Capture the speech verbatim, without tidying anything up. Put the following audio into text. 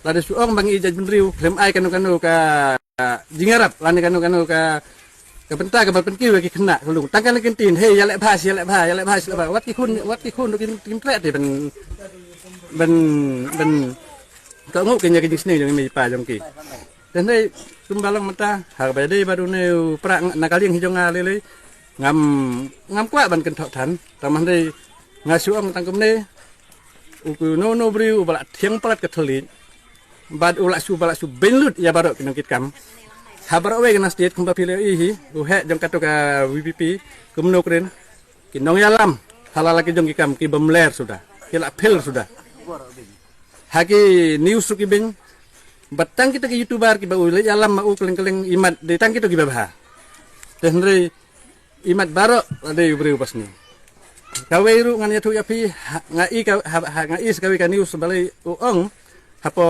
Lada shu ong ba ngi ïeit bynriew, khlem ai kano kano ka jingïarap lane kano kano ka ka bynta kaba pynkiew ïa ki khynnah ka lung. Tang kane ka ktien, hei, ïaleh bha, ïaleh bha, ïaleh bha, ïaleh bha. Wat ki khun, wat ki khun ruh kin, kin treh te ban ban ban ka ngu kane ka jingsneng jong i mei i pa jong ki. Te hynrei kumba long mynta, ha kaba dei bad une u Prah na ka liang hi jong nga lei lei, ngam, ngam kwah ban kynthoh than. Tang hynrei nga shu ong tang kumne, u kino kino briew uba la thiang palat ka thylliej bad u la shu, ba la shu beiñ lut ïa baroh ki nongkitkam ha baroh wei ka state, kumba phi la ïohi hi, u heh jong kato ka VPP, kumno kren, ki nongïalam ha la la ki jong ki kam ki bym ler suda, ki la phil suda. Ha ki news ruh ki beiñ, bad tang kita ki YouTuber kiba u leit ïalam ma u kylleng kylleng, imat dei tang kito kiba bha. Te hynrei imat baroh la dei u briew ba sniew. Kawei ruh ngan ïathuh ïa phi, ha, nga i ka, ha, ha, nga i sa kawei ka news balei u ong hapoh